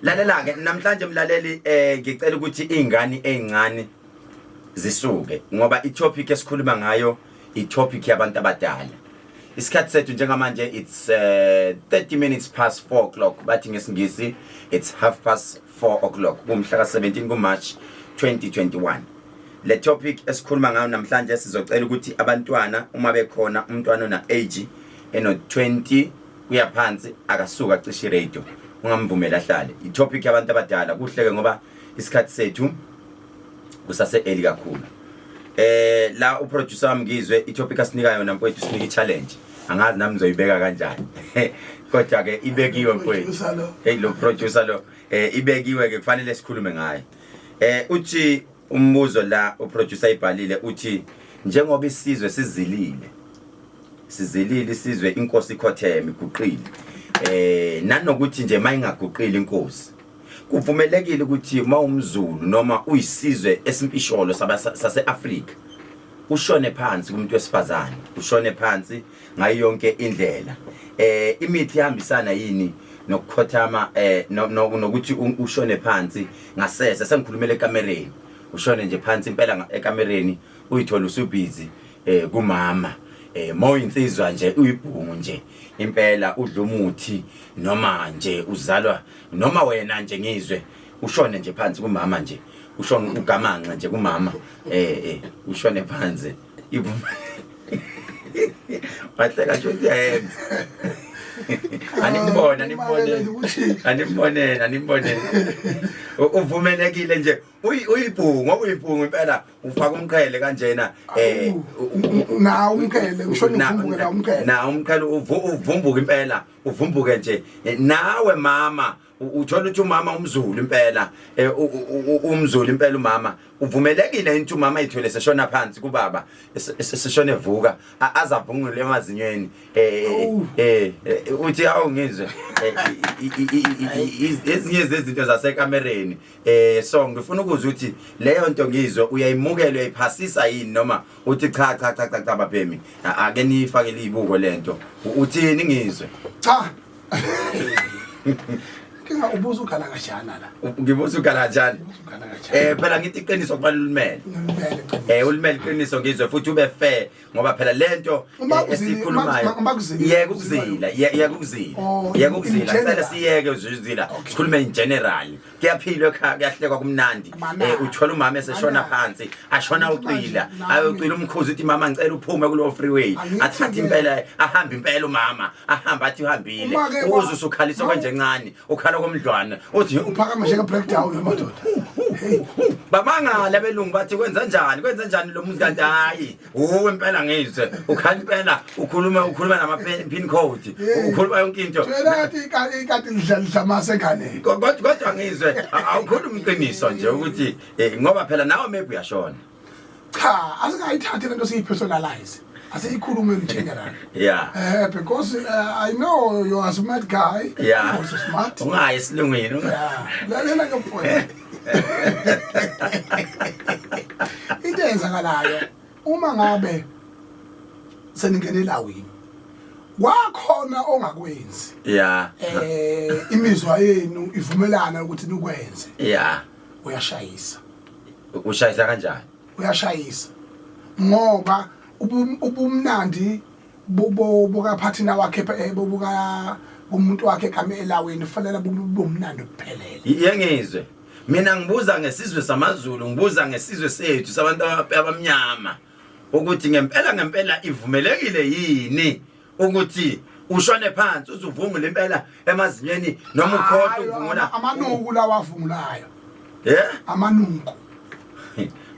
Lalela ke namhlanje mlaleli, ngicela ukuthi izingane ezincane zisuke ngoba i-topic esikhuluma ngayo i-topic yabantu abadala. Isikhathi sethu njengamanje it's 30 minutes past 4 o'clock, bathi ngesingisi it's half past 4 o'clock, kumhla ka-17 ku-March 2021. Le topic esikhuluma ngayo namhlanje, sizocela ukuthi abantwana, uma bekhona umntwana ona age eno 20 kuya phansi, akasuka acishe radio, ungamvumeli ahlale. I-topic yabantu abadala kuhleke ngoba isikhathi sethu kusase early kakhulu. La uproducer wami ngizwe i-topic asinika yona, mfowethu, sinika i-challenge. Angazi nami ngizoyibeka kanjani, kodwa ke ibekiwe, mfowethu. Producer lo. Hey, lo producer lo, ibekiwe ke, kufanele sikhulume ngayo. Uthi umbuzo la uproducer ibhalile, uthi njengoba isizwe sizilile, sizilile isizwe, inkosi ikhotheme, iguqile, nanokuthi nje mayingaguqile inkosi, kuvumelekile ukuthi uma umZulu noma uyisizwe esimpisholo sase-Afrika ushone phansi kumuntu wesifazane, ushone phansi ngayo yonke indlela, imithi ihambisana yini nokukhothama, nokuthi ushone phansi ngasese? Sengikhulumela ekamereni, ushone nje phansi impela ekamereni, uyithola usubhizi kumama, mawuyinsizwa nje, uyibhungu nje impela, udla umuthi noma nje uzalwa noma wena nje ngizwe ushone nje phansi kumama nje, ushone ugamanxe nje kumama, ushone phansi. Wahleka nje, uyayenza. Animbona, animboneni, animboneni, animboneni. Uvumelekile nje, uyibhungu, ngoba uyibhungu impela, ufaka umqhele kanjena. Na umqhele ushona, uvumbuke la umqhele. Na umqhele uvumbuka impela, uvumbuke nje. Nawe mama, uthola ukuthi umama umZulu impela, umZulu impela umama, uvumelekile into umama ayithole seshona phansi kubaba, seshona evuka, azavungule emazinyweni, uthi awu ngizwe, ezinye zezinto zasekamereni. So ngifuna ukuzwa ukuthi leyo nto ngizwe uyayimukela, uyayiphasisa yini, noma uthi cha cha cha cha cha, baphemi, ake niyifakele izibuko lento. Uthini ngizwe? Cha, kinga ubuza ugala kanjani la? Ngibuza ugala kanjani. Ubuza ugala kanjani. Phela ngithi iqiniso kufanele ulimele. Ngimele. Ulimele iqiniso ngizwe, futhi ube fair, ngoba phela lento Uma esikhulumayo uma kuzila- yeke ukuzila, yeke ukuzila. Oh, Yeke in ukuzila, general. cela siyeke uzila, sikhulume in general. Kuyaphilwa ekhaya, kuyahlekwa, kumnandi. Mana. Uthola umama eseshona Mana. phansi, ashona, Angithi manje, ucwila, nami- ayocwila umkhuzi, uthi mama ngicela uphume kulo freeway. Angithi Athathe impela ahambe impela umama, ahambe, athi uhambile. Uma-ke Uze usukhalisa konje encane, ukhala komdlwana, uthi uphakama njenge breakdown madoda, hey. Bamangala abelungu, bathi kwenza njani, kwenza njani lo muzi kanti? Hayi, uwe impela ngizwe ukhala impela, ukhuluma nama pin code, ukhuluma yonke into. Tshela kathi ikati lidla amase enganeni. Kodwa ngizwe awukhulumi iqiniso nje ukuthi ngoba phela nawe maybe uyashona. Cha, asingayithathi lento siyi-personalize, asiyikhulume in general. Because I know you are a smart guy. I'm also smart. Ungayi esilungwini. Yeah, lalela ke mfowethu, into eyenzakalayo uma ngabe seningena elawini, kwakhona ongakwenzi, imizwa yenu ivumelana ukuthi nikwenze, uyashayisa. Ushayisa kanjani? Uyashayisa ngoba ubumnandi bubo bukaphathina wakhe, buka umuntu wakhe egame elawini, kufanele bube umnandi obuphelele. Yengizwe, mina ngibuza ngesizwe samaZulu, ngibuza ngesizwe sethu sabantu abamnyama ukuthi ngempela ngempela ivumelekile yini ukuthi ushone phansi, uzuvungule impela emazinyweni, noma ukhohlwe Hayi, ukuvungula? Amanuku lawa avungulayo. Amanuku.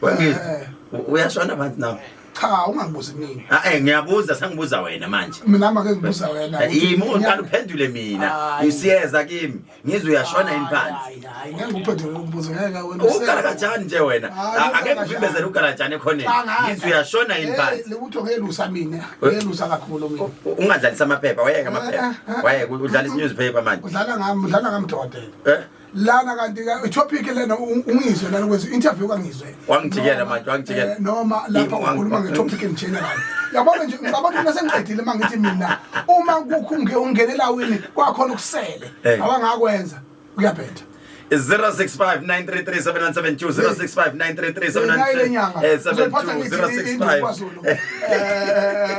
Wengizwe, uyashona phansi nawe? Cha, ungangibuzi mina. Ah, ngiyabuza, sengibuza wena manje. Mina make ngibuza wena. Yimi, uqala uphendule mina. Hayi. Usiyeza kimi ngizwe, uyashona yini phansi? Hayi hayi, ngeke ngikuphendule umbuzo, ngeke wena. Ugala kanjani nje wena? Hayi, Ake ugala ngivimbezele, ugala kanjani ekhoneni? Cha, ngazi. Ngizwe, uyashona yini phansi? Lutho, ngelusa mina, ngelusa kakhulu mina. Ungadlalisa amaphepha, wayeke amaphepha, wayeke udlalisa newspaper manje. Udlala ngami, udlala ngami dokotela. Eh. Lana kanti i-topic lena ungizwe lana kwenza interview kangizwe. Wangijikela manje, wangijikela. Noma lapha ukhuluma nge-topic in general, yabona nje, ngicabanga ukuthi sengiqedile uma ngithi mina uma kukho ungenelawini kwakhona ukusele awangakwenza, kuyabhetha. 0659337172 Nayi le nyanga. 0659337172 Uzoyiphatha ngithi induku 065 kwaZulu.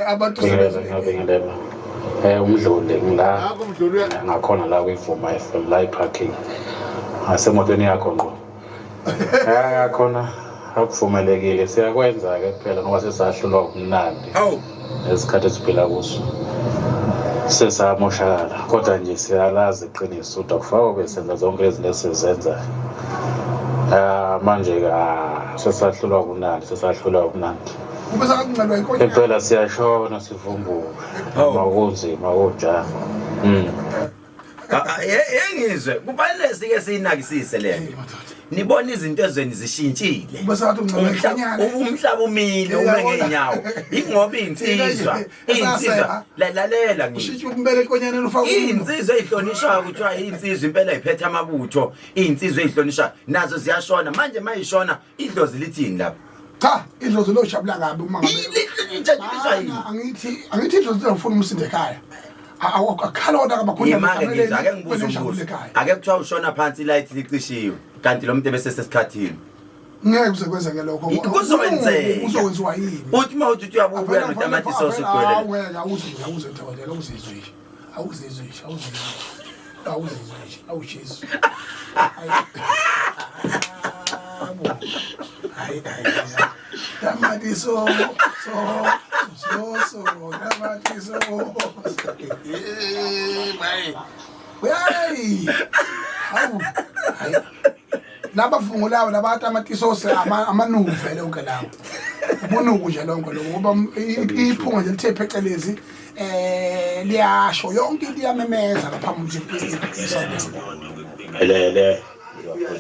Abantu Ngibingelele, sebezwe. ngiyabingelela. Umdluli ngila Akho mdluli uya ngakhona la kwiVuma FM la i-parking. Asemotweni yakho ngqo. Khona akuvumelekile siyakwenza ke kuphela ngoba sesahlulwa ubumnandi Awu esikhathi esiphila kuso. Sesamoshakala kodwa nje siyalazi iqiniso ukuthi akufakwe besenza zonke lezi zinto esizenzayo. Manje ke sesahlulwa ubumnandi sesahlulwa ubumnandi. Kube sakuncelwa inkonyane. Impela siyashona sivumbuke. Hawu. Makunzima kunjalo. Yengizwe kufanele sike siyinakisise le Hey nto. madoda. Nibona izinto ezweni zishintshile. Kube sengathi uncelwa inkonyane. Umhlaba umile ume Uyabona? ngeenyawo ingoba insizwa Thina nje, insizwa esasema. lalela ngisho Ushintshe umbele enkonyaneni ufake umunwe. Iy'nsizwa ey'hlonishwayo kuthiwa iy'nsizwa impela y'phethe amabutho, iy'nsizwa ey'hlonishwayo nazo ziyashona. Manje uma y'shona idlozi lithini lapho? Cha, idlozi lojabula kabi uma ngabe. Lijatshuliswa yini? Angithi idlozi lizofuna umsindo ekhaya. Akukhalona kabakhona Yima-ke ngizwe, ake ngibuze umbuzo. ekhaya. Ake kuthiwa ushona phansi ilayithi licishiwe, kanti lo muntu ebesesesikhathini. Ngeke kuze kwenzeke lokho. Kuzokwenzeka. Uzokwenziwa yini? Uthi uma uthi uyabuya notamati sauce ugcwele. Awungeke awuzizwe awuzwe dokotela awuzizwe nje. Awuzizwe nje awuzizwe. Awuzizwe nje awujesu. Hayi hayi. Tamati so so so so tamati so. Eh bye. Hey. Hawu. Hayi. Labafungu lawo labatamati sauce amanuku vele onke lawo. Ubunuku nje lonke lokho ngoba iphunga nje lithe phecelezi liyasho yonke into iyamemeza lapha umuntu isondele. Lele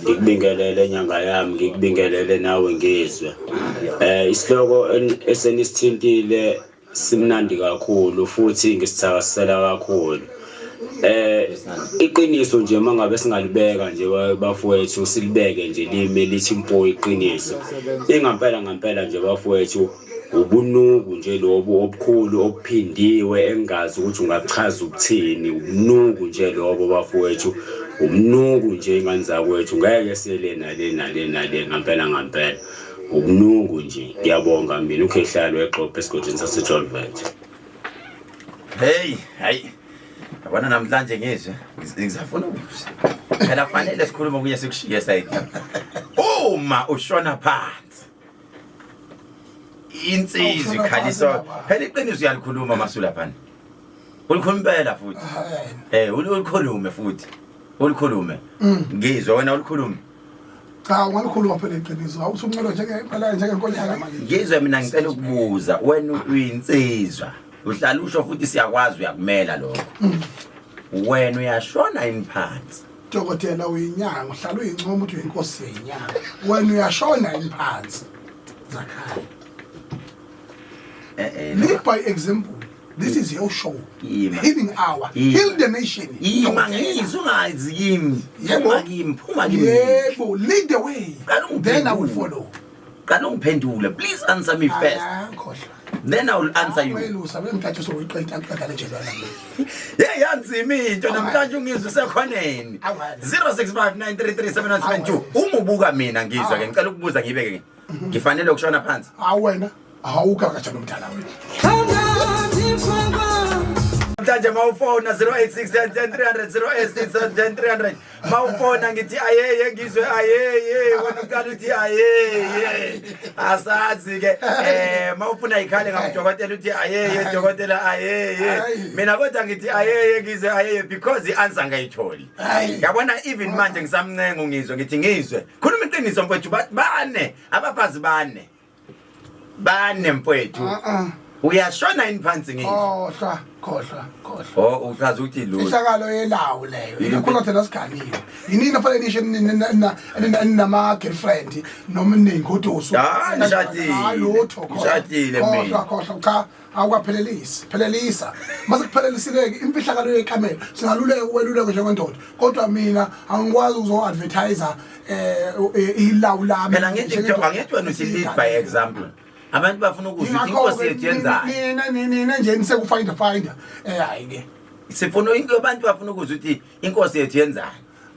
ngikubingelele nyanga yami ngikubingelele nawe ngizwe. Isihloko esenisithintile simnandi kakhulu futhi ngisithakasela kakhulu. Iqiniso nje mangabe singalibeka nje bafowethu silibeke nje lime lithi impo iqiniso. Ingampela ngampela nje bafowethu ubunuku nje lobu obukhulu obuphindiwe engazi ukuthi ungachaza ukuthini ubunuku nje lobo bafowethu umnuku nje ingane zakwethu ngeke sele nale nale nale ngampela ngampela ubunuku nje ngiyabonga mina ukhehlalo exopo esigodini saseJolvet. Hey, hayi. Yabona namhlanje ngizwe ngisafuna ukuzwa. Phela kufanele sikhulume kuye sikushiye side. Uma ushona phansi. Insizwa Awushona ikhaliswa. phansi baba. Phela iqiniso uyalikhuluma masula phana. Ulikhuluma impela futhi. Ulikhulume futhi. Ulikhulume. Ngizwe wena ulikhulume. Cha ungalikhuluma phela iqiniso. Awusuncelwa njenge impela njengenkonyane manje. Ngizwe mina ngicela ukubuza wena uyinsizwa. Uhlala usho futhi siyakwazi uyakumela lokho. Wena uyashona yini phansi? Dokotela uyinyanga uhlala uyincoma ukuthi uyinkosi yenyanga. Wena uyashona yini phansi? Zakhaya. Lead by example. This is your show. Ima. Healing hour. Ima. Heal the nation. Ima Dokotela. ngizwe ungazi kimi. Yebo. Phuma kimi, phuma kimi. Yebo, lead the way. Qala Then I will ungiphendule. follow. Qala ungiphendule. Please answer me first. Ah, khohlwa. Then I will answer you. Welusa bengithatha uzoyiqeda aqeda le nje lana. Hey yanzima into namhlanje ungizwe usekhoneni. Awu. 0659337172. Uma ubuka mina ngizwe ke ngicela ukubuza ngibeke. Ngifanele ukushona phansi. Hawu wena, awukho kanjani umdala wena. Namhlanje mawufona 086 10 300 086 10 300 mawufona ngithi ayeye ngizwe ayeye wena uqala uthi ayeye asazi ke mawufuna ikhale ngamdokotela uthi ayeye dokotela ayeye mina kodwa ngithi ayeye ngizwe ayeye because i-answer ngayitholi Hayi. yabona even manje ngisamncenga ungizwe ngithi ngizwe khuluma iqiniso mfowethu bane abafazi bane bane mfowethu uyashona yini phansi ngizwe? Khohlwa, khohlwa, khohlwa. Oh uchaza ukuthi lutho. Ihlakalo yelawo leyo. Ikhona thina siganiwe. Yinini fanele nisho nama girlfriend noma ningoduso. Hayi, ngishadile. Hayi lutho. khohlwa. Ngishadile mina. Khohlwa, khohlwa cha awukaphelelisi. Phelelisa. Mase kuphelelisileke imfihlakalo yekamelo. Singaluleka ukweluleka njengendoda. Kodwa mina angikwazi ukuzo advertise ilawu lami. Phela ngithi kuthiwa angithi wena uthi lead by example. Abantu bafuna ukuzwa ukuthi inkosi yethu yenzani. Nina nina nje niseku finder finder. Hayi ke. Sifuna into abantu bafuna ukuzwa ukuthi inkosi yethu yenzani.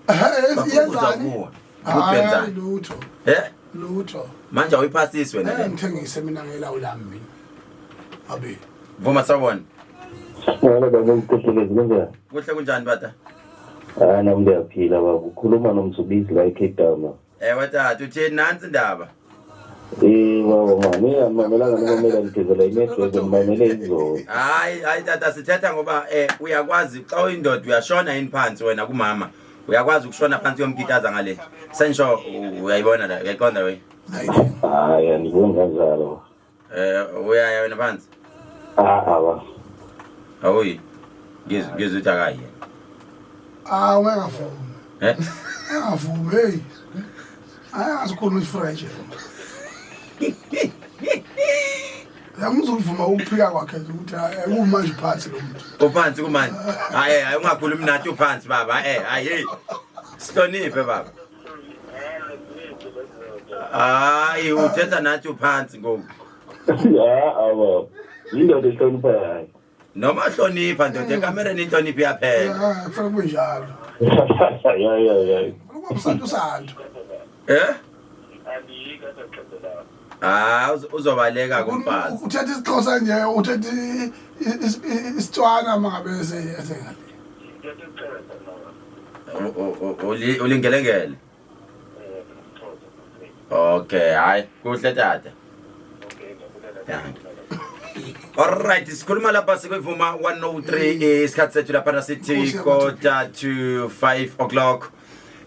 Bafuna Yenzani? kuwe. Ukuthi Hayi wenzani? lutho. Eh? Lutho. Manje awuyiphasisi wena Eh le. ngithengise mina ngelawu lami mina. Abe. Vuma sawubona. Yebo baba uqedelezi kunjani? Kuhle kunjani bata? Hayi nami ngiyaphila baba. Ukhuluma nomzubisi la eCape Town. Ewe tata utheni nansi indaba. Eh baba mani angimamelanga nomamela ngigezela inetwork ngimamele izolo. Hayi hayi tata sithetha ngoba eh uyakwazi xa uyindoda uyashona yini phansi wena kumama. Uyakwazi ukushona phansi yomkitaza ngale. Sensho uyayibona la uyayiqonda we. Hayi. Hayi angiboni kanjalo. Eh uyaya wena phansi. Ah ah baba. Awuyi. Ngizwe ngizwe ukuthi akayi. Ah ungavumi. Eh? Angavumi hey. Ayazikhuluma isiFrench. Yamuzuvuma ukuphika kwakhe nje ukuthi hayi kumanje phansi lo muntu. Uphansi kumanje. Hayi hayi ungakhulumi nathi uphansi baba. Eh hayi hey. Sihloniphe baba. Hayi uthetha nathi uphansi ngoku. Ah ah baba. Indoda ehloniphayo. Noma hlonipha ndoda ekamereni inhlonipho iyaphela. Ah kufanele kube njalo. Ya ya ya. Kufanele kube usantu santu. Eh? Ah uzobaleka kumfazi. Uthetha isiXhosa nje uthetha isiTswana mangabe esengale. Ulingelengele. Okay, hayi kuhle tata. Alright, sikhuluma lapha sikwivuma 103 isikhathi sethu lapha sithi 4:45 o'clock.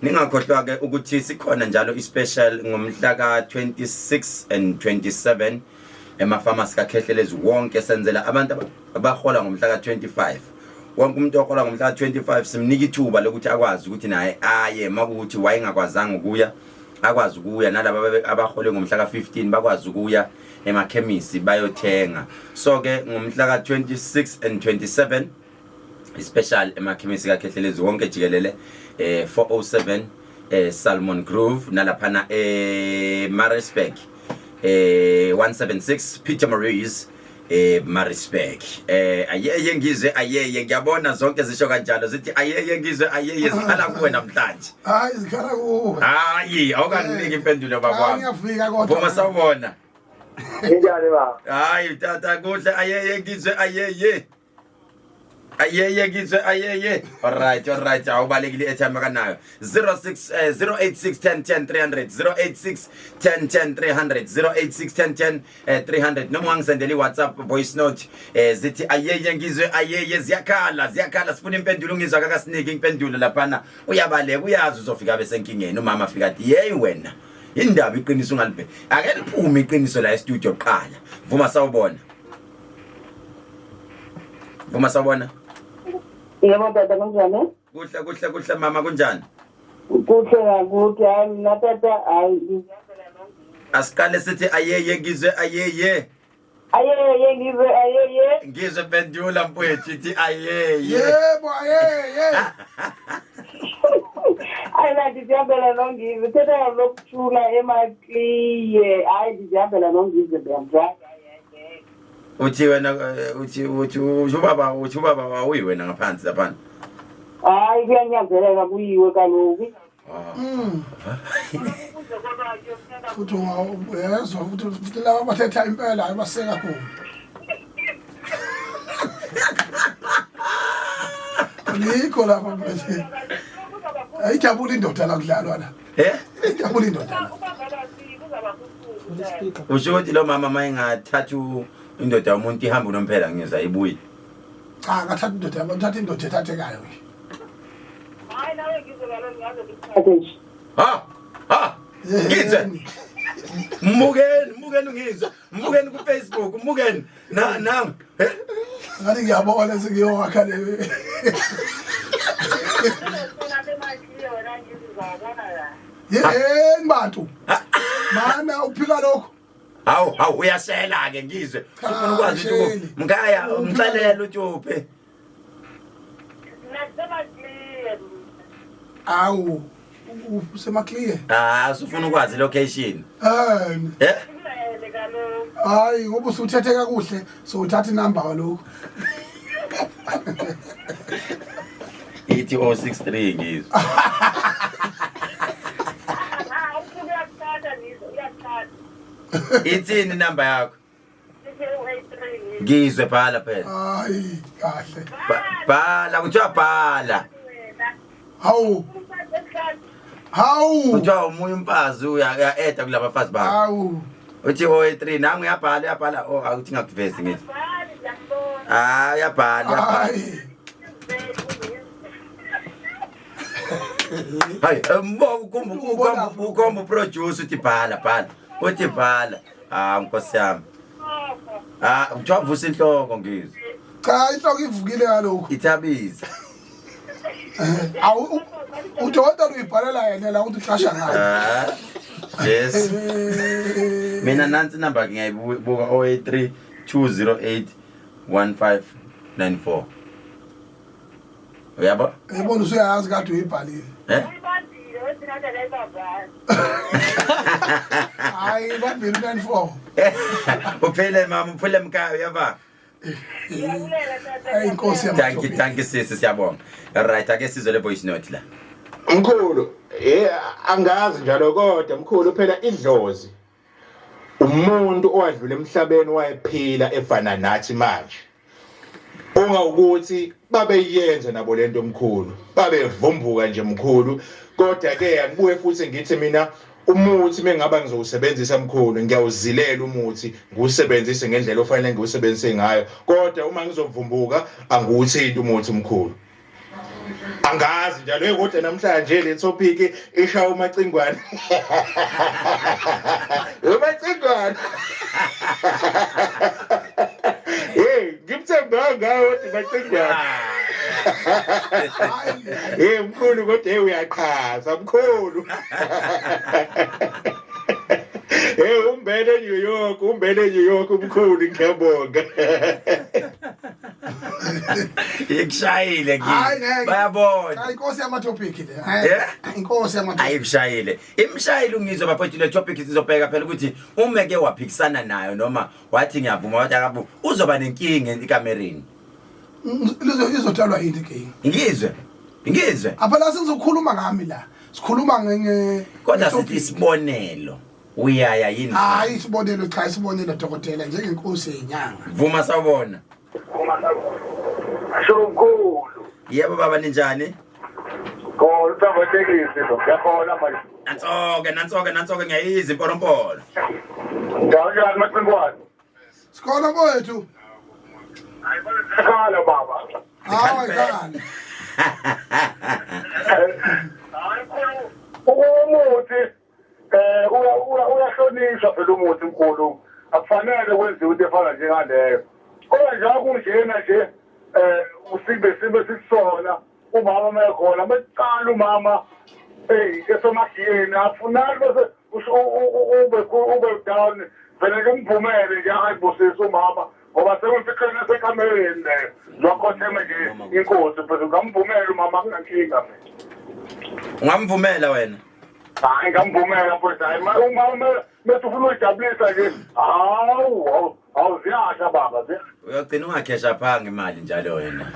Ningakhohlwa ke ukuthi sikhona njalo ispecial ngomhla ka 26 and 27 emafamasi kaKhehlelezi wonke senzela abantu abahola ngomhla ka 25. Wonke umuntu ohola ngomhla ka 25 simnika ithuba lokuthi akwazi ukuthi naye aye makuthi wayengakwazanga ukuya akwazi ukuya nalaba abahole ngomhla ka 15 bakwazi ukuya emakhemisi bayothenga. So ke ngomhla ka 26 and 27 ispecial emakhemisi kaKhehlelezi wonke jikelele 407 Salmon Grove nalaphana Maritzburg 176 Peter Maries Maritzburg. Ayeye ngizwe ayeye ngiyabona zonke zisho kanjalo zithi ayeye ngizwe ayeye zikhala kuwe namhlanje. Hayi zikhala kuwe. Hayi awukanginiki impendulo baba Hayi wami. ngiyafika kodwa. Vuma sawubona. Ninjani baba? Hayi tata kuhle ayeye ngizwe ayeye. Ayeye ngizwe ayeye. Alright alright awubalekile airtime akanayo. 06 086 10 10 300 086 10 10 300 086 10 10 300 noma ungangisendela iWhatsApp voice note zithi ayeye ngizwe ayeye ziyakhala ziyakhala sifuna impendulo ngizwa akakasiniki impendulo laphana uyabaleka uyazi uzofika besenkingeni umama afika athi hey wena indaba iqiniso ungalibhe ake liphume iqiniso la e-studio qala. Vuma sawubona. Vuma sawubona. Yebo tata kunjani? Kuhle kuhle kuhle mama kunjani? Kuhle kakuthi hayi mina tata hayi ngizihambela nongizwe. Asiqale sithi ayeye ngizwe ayeye. Ayeye ngizwe ayeye. Ngizwe pendula mfowethu ithi ayeye. Yebo ayeye. Hayi la ndizihambela nongizwe. Thetha ngalokuthula emakliye. Hayi ndizihambela nongizwe ndiyamdlala. Uthi wena uthi uthi ubaba uthi ubaba wawuyi wena ngaphansi lapha. Hayi kuyanyanzeleka kuyiwe kaloku. Futhi uyezwa futhi laba bathetha impela hayi baseka kakhulu. Alikho lapha manje. Ayijabula indoda la kudlalwa la. Eh? Ayijabula indoda la. Usho ukuthi lo mama mayingathatha indoda yomuntu ihambe unomphela ngizwa ibuye. Cha ngathatha indoda yabo, ngithatha indoda ethathekayo nje. Hayi nawe ngizwe kaloku ngaze ndikuthathe nje. Ha! Ha! Ngizwe. Mbukeni, mbukeni ngizwe. Mbukeni ku Facebook, mbukeni. Na na. Eh? Ngathi ngiyabona sengiyowakha le. Yeheni bantu. Mana uphika lokho. Hawu hawu uyashela ke ngizwe. Ufuna ukwazi ukuthi Sheli. mkhaya umxelele uthi uphi. Awu usemakliye. Ah usufuna ukwazi location. Eh Eh? hayi ngoba usuthethe kakuhle so uthatha inamba kalokho. Ithi 063 ngizwe. Umkhulu uyakuthanda ngizwe, uyakuthanda. Ithini inamba yakho? Ithi 083 ngizwe. Ngizwe bhala phela. Hayi kahle. Bhala kuthiwa bhala. Wena. Hawu. Umfazi ebuhlanti. Hawu. Kuthiwa omunye umfazi uya-eda kulabafazi bakho. Hawu. Uthi 083 nangu uyabhala uyabhala oh akuthi ngakuvezi ngithi. Bhali ngiyakubona. Ah uyabhala uyabhala. Hayi. Hayi mbo ukhomba ukhomba ukhomba uproduce uthi bhala bhala. Uthi bhala. Ah nkosi yami. Ah kuthiwa vusa inhloko ngizwe. Cha inhloko ivukile kalokhu. Ithabiza. Awu udokotela uyibhalela yena la ukuthi ucasha ngayo. Ah. Yes. Mina nansi number ngiyayibuka 083 208 1594. Uyabo? Yabona usuyazi kade uyibhalile. Eh? Uyibambile wethi kade akayibambanga. Hayi bambile 94. Uphile mama, uphile mkhaya uyava? Ngiyabulela tata. Hey inkosi Thank you, yamathophi. thank you sisi siyabonga. Right, ake sizwe le voice note la. Mkhulu, angazi njalo kodwa mkhulu phela idlozi umuntu owadlula emhlabeni wayephila efana nathi manje. Ungawukuthi babeyenza nabo lento mkhulu, babevumbuka nje mkhulu, kodwa ke angibuye futhi ngithi mina umuthi mengaba ngizowusebenzisa mkhulu ngiyawuzilela umuthi ngiwusebenzise ngendlela ofanele ngiwusebenzise ngayo, kodwa uma ngizovumbuka angiwuthinti umuthi mkhulu. Angazi njalo hey kodwa namhlanje le topic ishaya umacingwane. Umacingwane. Hey, ngimthemba ngawe kodwa umacingwane. Hey mkhulu kodwa hey uyaqhaza mkhulu. Hey umbele New York, umbele New York mkhulu ngiyabonga. Ikushayile Hayi ngizwe. ngeke. Bayabona. Cha inkosi yamatopic le. Yeah? Inkosi yamatopic. Ayikushayile. Imshayile ungizwe bafowethu le topic sizobheka phela ukuthi uma ke waphikisana nayo noma wathi ngiyavuma wathi akavu uzoba nenkinga ekamereni. Lizo izodalwa yini inkinga? Ngizwe. Ngizwe. Aphela sizokhuluma ngami la. Sikhuluma ngenge Kodwa sithi isibonelo. Uyaya yini? Hayi isibonelo cha isibonelo dokotela njengenkosi yenyanga. Vuma sawubona. Sho mkhulu. Yebo baba ninjani? Khona uthamba itekisi lo. Ngiyakhona manje. Nansoke nansoke nansoke ngiyayiza imporomporo. Njani macingwane? Sikhona kwethu. Khala baba. Hayi khala. Hayi mkhulu. Umuthi uyahlonishwa phela umuthi mkhulu. Akufanele kwenziwe into efana njengaleyo. Kodwa nje akunjena nje usibe sibe sisona umama mayekhona mekuqala umama esomagiyeni afunani bese ube down vele ke mvumele nje ayibusise umama ngoba sekufiqene sekamereni leyo lwakhotheme nje inkosi phela ngamvumela umama akunankinga mina. Ungamvumela wena? Hayi ngamvumela mfowethu, hayi uma bese ufuna uyijabulisa nje hawu hawu ziyasha baba ziyasha. Uyogcina ungakhesha phanga imali njalo wena.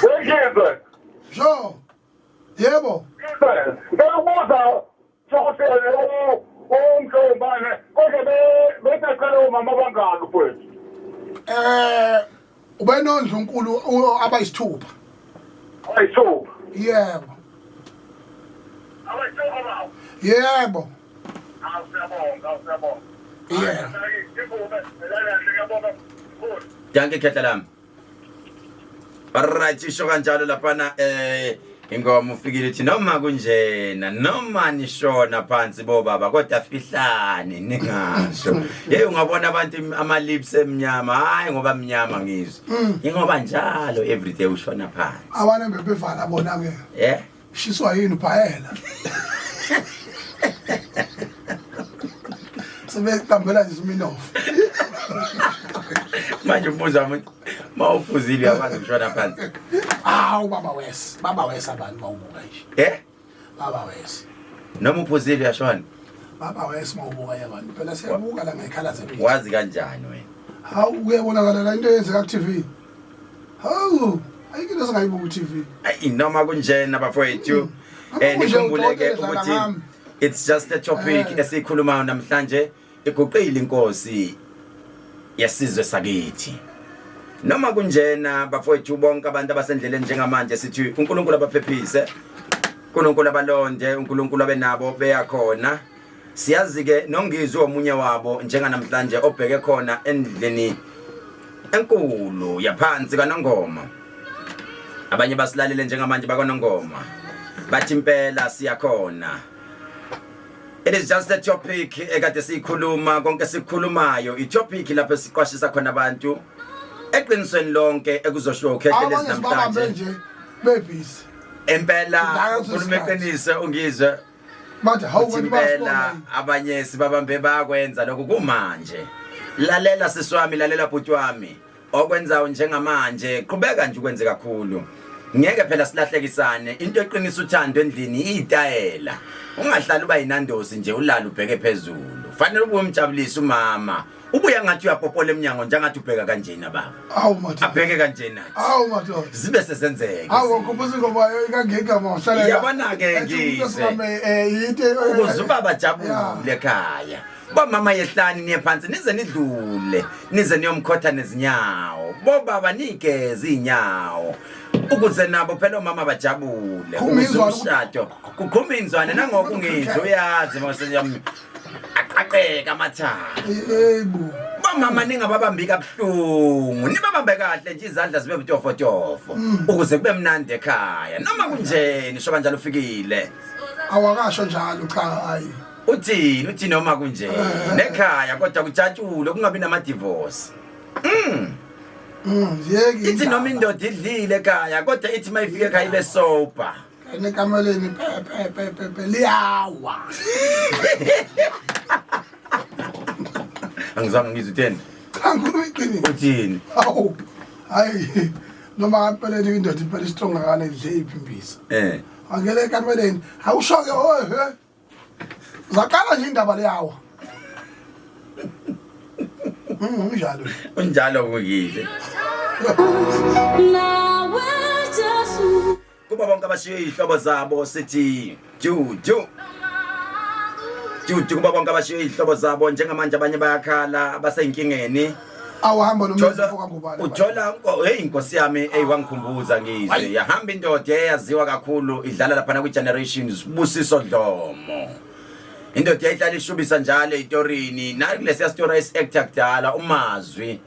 Wengizwe. Sho. Yebo. Ngikubuza sokutshele umhlombane kodwa besacela omama abangaki mfowethu? Ubenondlunkulu abayisithupha. Abayisithupha? Yebo. Abayisithupha baba? Yebo. Awu siyabonga, awu siyabonga. Yeah. Dankie khehla lami. Alright, isho kanjalo laphana ingoma ufikile ithi noma kunjena noma nishona phansi bo baba kodwa fihlani ningasho. Hey ungabona abantu ama lips emnyama, hayi ngoba mnyama ngizwe. Ingoba njalo everyday ushona phansi. Abana bebevala bona ke. Shiswa yini ubhayela? Sebeqambela nje isminoff. Manje umbuzo wami mawuphuzile uyakwazi ukushona phansi. Hawu baba wes, baba wes abantu mawubuka nje. Baba wes. Noma uphuzile uyashona? Baba wes mawubuka yabantu. Phela siyabuka la ngekhala zebhithi. Wazi kanjani wena? Hawu kuyabonakala la into eyenzeka ku TV. Hawu. Ayikho into esingayibuka ku-TV. Ayi, noma kunjena bafowethu, Noma kunje nikhumbuleke udokotela ukuthi dlala ngami. it's just a topic esikhulumayo namhlanje. Iguqile inkosi yesizwe sakithi. Noma kunjena bafowethu, bonke abantu abasendleleni njengamanje sithi uNkulunkulu abaphephise, uNkulunkulu abalonde, uNkulunkulu abe nabo beyakhona. Siyazi ke noNgizwe omunye wabo njenganamhlanje obheke khona endlini enkulu yaphansi kaNongoma. Abanye basilalele njengamanje bakwaNongoma, bathi impela siyakhona. It is just a topic ekade siyikhuluma. Konke sikukhulumayo i-topic lapho esiqwashisa khona abantu eqinisweni lonke ekuzoshiwo ukhehle Abanye sibabambe namhlanje. nje bebhizi. Impela. Ngaka Ukhuluma isikhathi. iqiniso ungizwe. Bathi hawu, Uthi kanti impela bayasibona. Abanye sibabambe bayakwenza lokhu kumanje. Lalela siswami, lalela bhuti wami, okwenzayo njengamanje qhubeka nje ukwenze kakhulu, ngeke phela silahlekisane. Into eqinisa uthando endlini iyitayela. Ungahlali uba yinandosi nje, ulala ubheke phezulu. Fanele ubuye umjabulise umama, ubuya ngathi uyapopola eminyango njengathi ubheka kanjena baba. Awu madoda. Abheke kanjena. Awu madoda. Zibe sezenzeka. Awu, ngikhumbuza ingoma kangegama wahlalela. Yabona-ke ngizwe. Yinte Ukuze ubaba ajabule ekhaya, bomama yehlani niye phansi nize nidlule, nize niyomkhotha nezinyawo. Bobaba nigeze iy'nyawo ukuze nabo phela omama bajabule. Qhuma Ukuze inzwane. umshado kuqhuma inzwane nangoku ngizwe uyazi mase aqaqeka amathanga. Yebo. Bomama ningababambi kabuhlungu, nibabambe kahle nje, izandla zibe butofotofo ukuze kube mnandi ekhaya. Noma kunjeni, sho kanjalo ufikile. Awakasho njalo, cha, hayi. Uthini? Uthi noma kunje nekhaya kodwa kujatshulwe, kungabi nama-divorce. Yeki. Ithi noma indoda idlile ekhaya kodwa ithi uma ifike ekhaya ibe sober. Nekameleni pe pe pe pe pe liyawa. Angizange ngizwe, utheni? Cha, ngikhuluma iqiniso. Uthini? Hawu. Hayi. Noma ngempeleni indoda impela istrong ngakane idle iphi imbiza. Angele ekameleni. Awusho ke oh he. Zaqala nje indaba leyawa. Unjalo. Unjalo kukile. Kuba bonke abashiye iy'hlobo zabo sithi dudu dudu kuba bonke abashiye iy'hlobo zabo njengamanje, abanye bayakhala abasey'nkingeni. Awuhamba nomfo Uthola kangubani. Uthola hey inkosi yami, hey, wangikhumbuza ngizwe. Yahamba indoda eyaziwa kakhulu idlala lapha kwi Generations, Sibusiso Dlomo. Indoda yayihlala ishubisa njalo eyitorini nakulesiya story esi-actor kudala umazwi.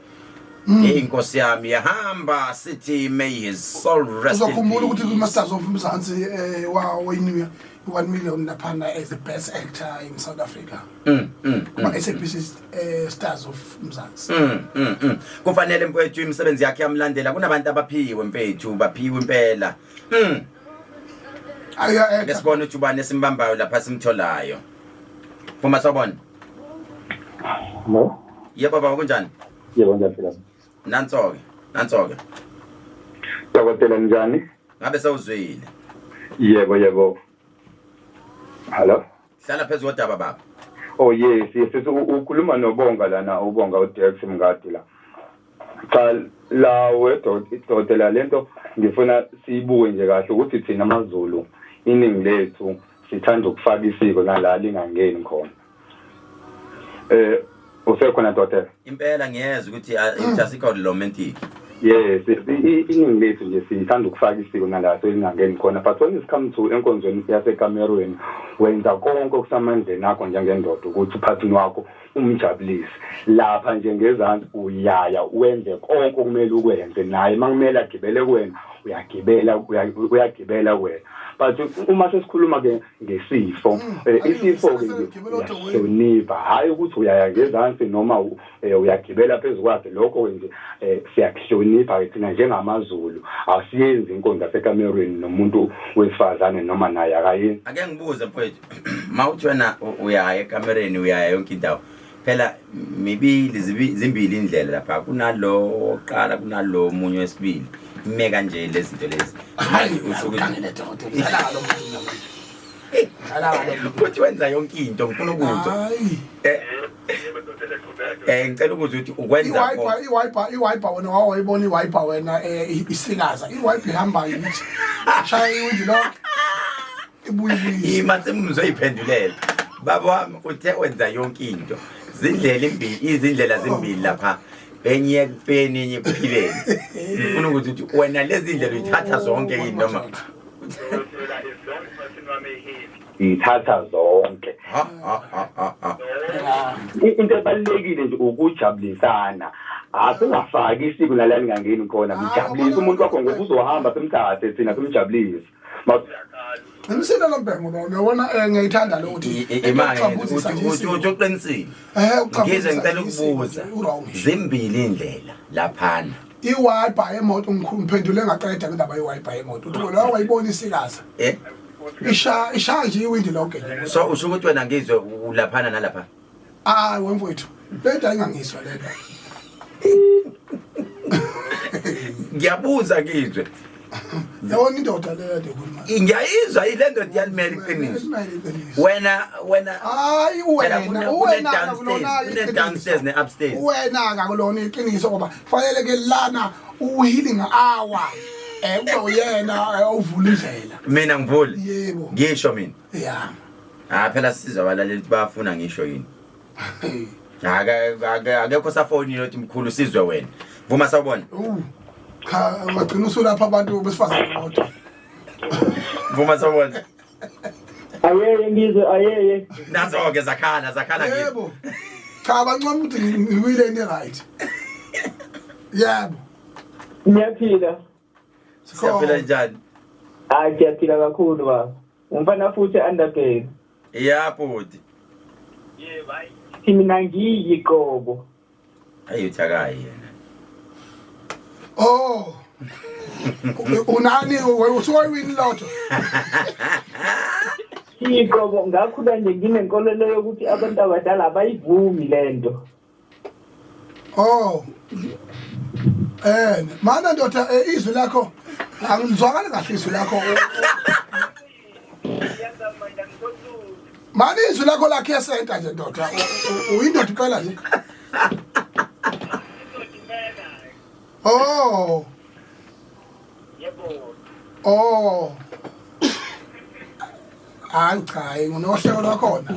Hey inkosi yami, yahamba, sithi may his soul rest in Uzokhumbula ukuthi peace. kwi-Masters of Mzansi wawiniwe i-1 million laphana as the best actor in South Africa. Kuma SABC Stars of Mzansi. Kufanele mfethu, imisebenzi yakhe yamlandela. Kunabantu abaphiwe mfethu, baphiwe impela. Ayo. Ake sibone ukuthi ubani esimbambayo lapha simtholayo. Phuma, sawubona. Hello? Yebo baba, kunjani? Yebo, ngiyaphila. Nanso-ke, nanso-ke. Dokotela, njani? Ngabe sewuzwile? Yebo. Hello? Hlala phezu kodaba baba. Oh yes, ukhuluma noBonga lana, uBonga uDex Mngadi la. Cha la wedokotela, lento ngifuna siyibuke nje kahle ukuthi thina amaZulu iningi lethu sithanda ukufaka isiko nala lingangeni khona. Usekhona dokotela? Impela ngiyezwa ukuthi ithi asikho romantic. Yes, iningi lethu nje sithanda ukufaka isiko nala selingangeni khona, but when it comes to enkonzweni yasekamerweni, wenza konke okusamandleni akho njengendoda ukuthi uphathini wakho umjabulise. Lapha nje ngezansi uyaya wenze konke okumele ukwenze naye, uma kumele agibele kuwena uyagibela, uyagibela kuwena. But uma sesikhuluma ke ngesifo, isifo-ke nje uyahlonipha, hhayi ukuthi uyaya ngezansi noma uyagibela phezu kwakhe. Lokho nje siyakuhlonipha-ke thina njengamaZulu, asiyenzi inkonzo yasekamerweni nomuntu wesifazane noma naye akayenzi. Ake ngibuze mfowethu, mawuthi wena uyaya ekamereni, uyaya yonke indawo, phela mibili zimbili indlela lapha, kunalo wokuqala, kunalo omunye wesibili, ime kanje lezi zinto lezi. Hayi, Usho ukuthi ugangele dokotela. Dlala ngalo muntu namanje. Dlala ngalo muntu. Uthi wenza yonke into, ngifuna ukuzwa. Hayi. Ngicela ukuza ukuthi ukwenza Iwiper, iwiper, iwiper wena wawayibona iwiper wena isikaza. Iwiper ihamba yithi. Shaya iwindi lonke. Ibuye ibuye. Ima simzoyiphendulela. Baba wami uthe wenza yonke into. Zindlela imbili, izindlela zimbili lapha. Enye ekufeni enye ekuphileni. Ngifuna ukuthi uthi wena lezi ndlela uyithatha zonke yini noma Ngithatha zonke. Ha ha ha ha ha. Into ebalulekile nje ukujabulisana. Asingafaki isiko nala ningangeni khona. Mjabulise umuntu wakho ngoba uzohamba simthathe thina simjabulise. Ngimisile lo mbhengo lo uyabona ngiyayithanda lo ukuthi Imanje ukuxabuzisa nje uthi isiko. uthi uqinisile. Ukuxabuzisa Ngizwe ngicela nje isiko ukubuza. nje, u-wrong. Zimbili indlela laphana. Iwiper yemoto ngiphendule ngaqeda indaba yewiper yemoto. Uthi wena wayibona isikaza. Isha ishaya nje iwindi lonke nje. So usho ukuthi wena ngizwe ulaphana nalapha. Hayi wemfowethu. Le nto ayingangizwa le nto. Ngiyabuza ngizwe. Yabona indoda le kade ikhuluma. Ngiyayizwa ile ndoda iyalimela iqiniso. Ilimele iqiniso. Wena wena Hayi Phela wena kune wena downstairs, akulona kune iqiniso. downstairs ne upstairs. Wena akakulona iqiniso ngoba fanele ke lana uhealing hour kube uyena ovula indlela. Mina ngivule. Yebo. Ngisho mina. Yeah. Ah phela sizwa abalaleli ukuthi bayafuna ngisho yini. Ake ake akekho safonile othi mkhulu sizwe wena. Vuma sawubona. Cha ungagcina usulapha abantu besifazane bodwa. Vuma sawubona. Ayeye ngizwe ayeye. Nazo ke zakhala zakhala ngizwe. Yebo. Cha bancoma ukuthi ngiwile ni right. Yebo. Ngiyaphila. Siyaphila njani? Hayi ngiyaphila kakhulu baba. Umfana futhi underbelly. Ya bhuti. Mina ngiyiqobo. Ayi uthakayi yena. Oh. Unani usuwayiwini lotto? Iqobo ngakhula nje nginenkolelo yokuthi abantu abadala abayivumi lento. Oh. Mana ndoda izwi lakho angizwakali kahle izwi lakho. Mana izwi lakho lakhe yesenta nje ndoda. Uyindoda impela nje. Oh. Yebo. Oh. Hayi cha, nginohleko lwakhona.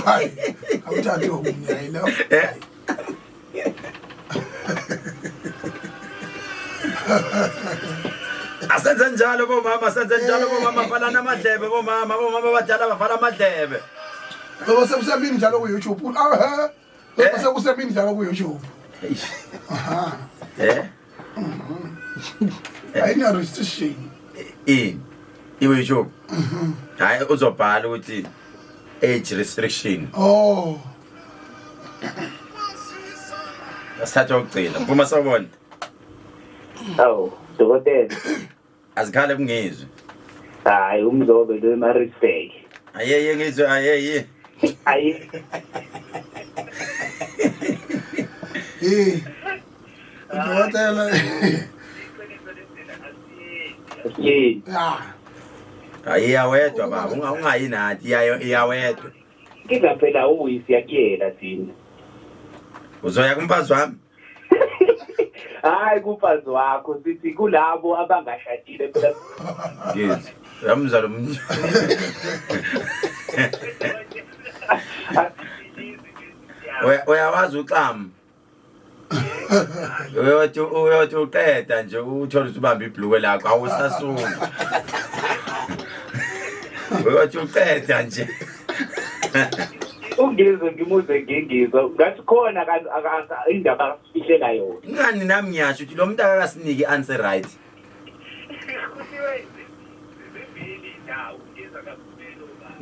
Hayi, awuthathi omunye hayi lo. Asenze njalo bomama, senze njalo bomama, valana amadlebe bomama, bomama abadala bavala amadlebe. Ngoba sekusemini njalo ku YouTube. Ah, he. Ngoba sekusemini njalo ku YouTube. Aha. Ayina restriction. Ini? Iwe YouTube. Hayi uzobhala ukuthi age restriction. Oh. Asithathe ukugcina. Vuma sawubona. Awu, dokotela. Azikhale kungizwe. Hayi umzobe lo eMaritzburg. Ayeye ngizwe ayeye. Ayi. Eh. Dokotela. Yini? Ya. Hayi iyawedwa baba, ungayi nathi iyawedwa. Inkinga phela uyisi yakuyela thina. Uzoya kumfazi wami? Hayi kumfazi wakho sithi kulabo abangashadile phela. Ngizwe. Uyamuzwa lo muntu. Uyawazi uxamu. Uyothi uqeda nje uthole ukuthi ubambe ibhluke lakho awusasuka. Uyothi uqeda nje. Ungizwe ngimuze ngingizwe ngathi khona indaba akasifihlela yona. Ngani nami ngiyasho ukuthi lo muntu akakasiniki answer right.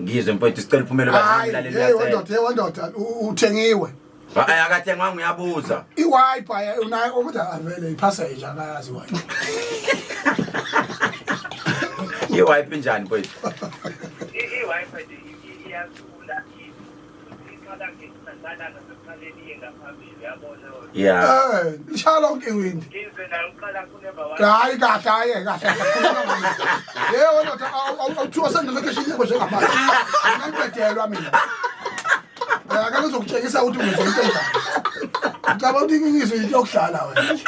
Ngizwe mfowethu sicela uphumele Hayi, bani hey wendoda, hey wendoda, uthengiwe. Hayi akathengwanga uyabuza. Iwiper unayo kodwa avele iphasage akayazi iwiper. Iwiper injani mfowethu? I-wiper nje iyasula iqala ngesaqala ngasekuqaleni iye ngaphambili uyabona. Yeah. Lishaya lonke iwindi. Ngizwe naye uqala ku-number 1. Hayi kahle, hayi kahle. Yebo wendoda, awuthiwa send location yakho njengamanje. Ngangibhedelwa mina. Akake uzokutshengisa ukuthi ungenza into enjani. Ucabanga ukuthi ngizwe into yokudlala wena.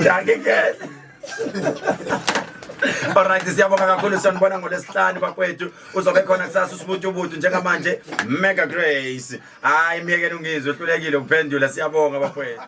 Dankie ke. Alright siyabonga kakhulu sanibona ngolesihlanu bakwethu uzobe khona kusasa usibutubutu njengamanje Mega Grace. Hayi myekeni ungizwe uhlulekile ukuphendula siyabonga bakwethu.